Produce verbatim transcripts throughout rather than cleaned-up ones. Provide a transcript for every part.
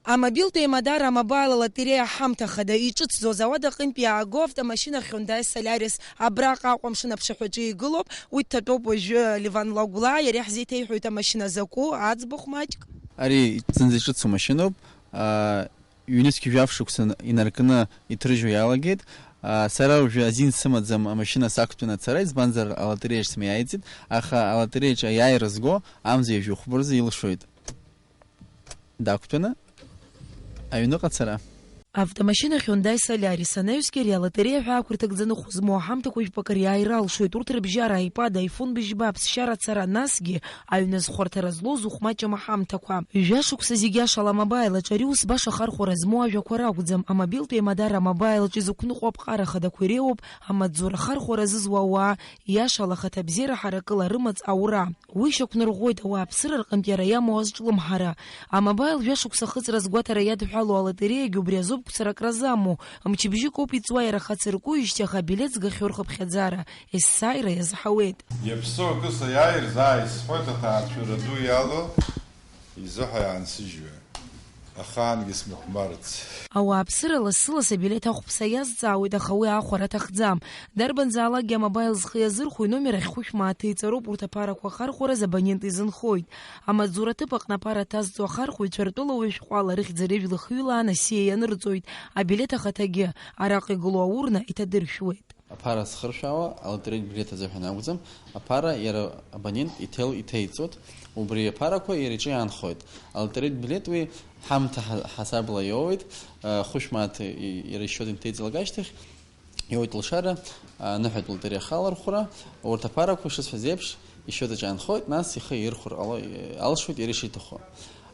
Амобилтә еимадара амобаил алотереиа ҳамҭа хада иҿыцӡоу азауад аҟынтә иааго автомашьына Hyundai Solaris абраҟа Аҟәа амшын аԥшаҳәаҿы игылоуп. Уи дҭатәоуп уажәы Леван Лагәлаа, иара иаҳзеиҭеиҳәоит амашьына закәу, аӡбахә маҷк. Ари зынӡа иҿыцу машьыноуп. Аа, ҩнызқь жәаф шықәса инаркны иҭрыжьуа иалагеит. Аа, сара уажәы азин сымаӡам амашьына сақәтәаны ацара, избанзар, алотереиаҿ смиааиӡеит, аха алотереиаҿ аиааира зго амза ҩажәи хәба рзы илшоит. Дақәтәаны аҩныҟа ацара. Автомашьына Hyundai Solaris анаҩсгьы ари алотереиа ҳәа ақәырҭыгӡаны хәы змоу аҳамҭақәа жәпакы риааира алшоит. Урҭ рыбжьара iPad, iPhone быжьба, аԥсшьара ацара, насгьы аҩны азхәарҭара злоу зыхәмаҷым аҳамҭақәа. Жәашықәса зегь ашала амобаил аҿы ари ус баша ахархәара змоу ажәақәа ракәӡам. Амобилтә еимадара амобаил аҿы изықәныҟәо аԥҟара хадақәа иреиуоуп амаҵзура ахархәара зызуа ауаа, иашала ахаҭабзиара ҳаракыла рымаҵ аура. Уи шьақәнарӷәӷәоит ауааԥсыра рҟынтә иара иамоу азҿлымҳара. Амобаил жәашықәса ахыҵра азгәаҭара иадҳәалоу алотереиагьы убри азоуп гәцаракра замоу. Мчыбжьык ауп иҵуа иара хацыркуижьҭеи, аха абилеҭ згахьоу рхыԥхьаӡара есааира иазҳауеит. Иаԥсоу акы саиааир заа исҳәоит, аҭаацәара ду иалоу изыҳәа иаансыжьуа. Ахаангьы смыхәмарц. Ауааԥсыра лассы-ласс абилеҭ ахәԥса иазҵаауеит, аха уи аахәара аҭахӡам. Дарбанзаалакгьы амобаил зхы иазырхәо иномер ахь хәышә мааҭ иҵароуп, урҭ аԥарақәа ахархәараз абонент изынхоит. Амаҵзура аҭыԥ аҟны аԥара ҭазҵо ахархәаҩцәа ртәыла уажәшәҟәала рыхьӡ-рыжәла хҩыла анасиа ианырҵоит, абилеҭ ахаҭагьы араҟа игылоу аурна иҭадыршәуеит. Аԥара зхыршәаауа алотереитә билеҭ азыҳәан акәӡам, аԥара иара абонент иҭел-, иҭеиҵоит, убри аԥарақәа иара иҿы иаанхоит. Алотереитә билеҭ уи ҳамҭа ҳа-, ҳасабла иоуеит, а, хәышә мааҭ и-, иара ишьоит инҭеиҵалак ашьҭахь, иоуеит лшара, а, аныҳәатә лотереиа ахалархәра, урҭ аԥарақәа шысҳәаз еиԥш, ишьоит аҿы иаанхоит, нас ихы ирхәар ҟало-, алшоит иара ишиҭаху.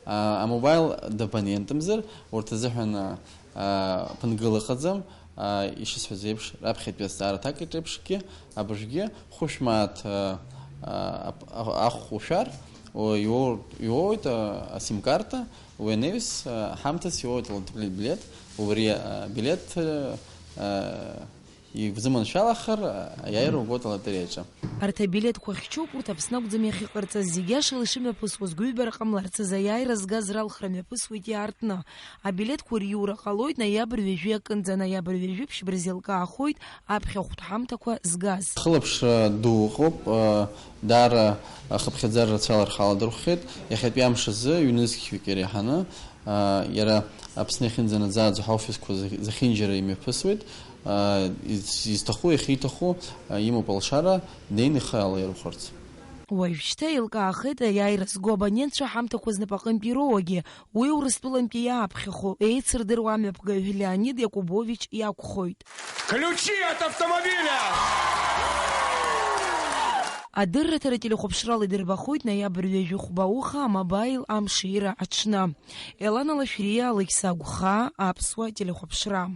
А, амобаил дабонентымзар, урҭ азыҳәан, а, а, ԥынгыла ыҟаӡам, а, ишысҳәаз еиԥш, раԥхьатәи азҵаара аҭак еиԥшгьы, абыржәгьы хәышә мааҭ, а, а, ап-, а-, ахә ушәар, о, иуоу-, иуоуеит, а, асим-карта, уи анаҩс, а, ҳамҭас иуоуеит алотереитә билеҭ, убри, а, билеҭ, а, а, Ибзыманшәалахар, аиааира угоит алотереиаҿы. Арҭ абилеҭқәа хьчоуп, урҭ Аԥсны акәӡам иахьыҟарҵаз, зегь ашала ишымҩаԥысуаз гәҩбара ҟамларц азы аиааира згаз ралхра мҩаԥысуеит иаартны. Абилеҭқәа риура ҟалоит ноиабр ҩажәи акынӡа, ноиабр ҩажәи ԥшьба рзы еилкаахоит аԥхьахәтә ҳамҭақәа згаз. Хылаԥшра ду ыҟоуп, даара ахыԥхьаӡара рацәала рхы аладырхәхьеит. Иахьатәи амш азы ҩнызқьҩык иреиҳаны, Иара Аԥсны иахьынӡанаӡааӡо ҳаофисқәа зехь-, зехьынџьара имҩаԥысуеит. Из-, изҭаху, иахьиҭаху имоуп алшара, днеины ихы алаирхәарц. Уажәшьҭа еилкаахеит аиааира зго абонентцәа ҳамҭақәа знапаҟынтә ироуагьы. Уи Урыстәылантәи иааԥхьахо, еицырдыруа амҩаԥгаҩ Леонид Иакубович иакәхоит. Ключи от автомобиля! Адырраҭара телехәаԥшрала идырбахоит ноиабр ҩажәи хәба уха амобаил амшира аҽны. Елана Лашәриа, Алықьса Агәхаа, Аԥсуа телехәаԥшра.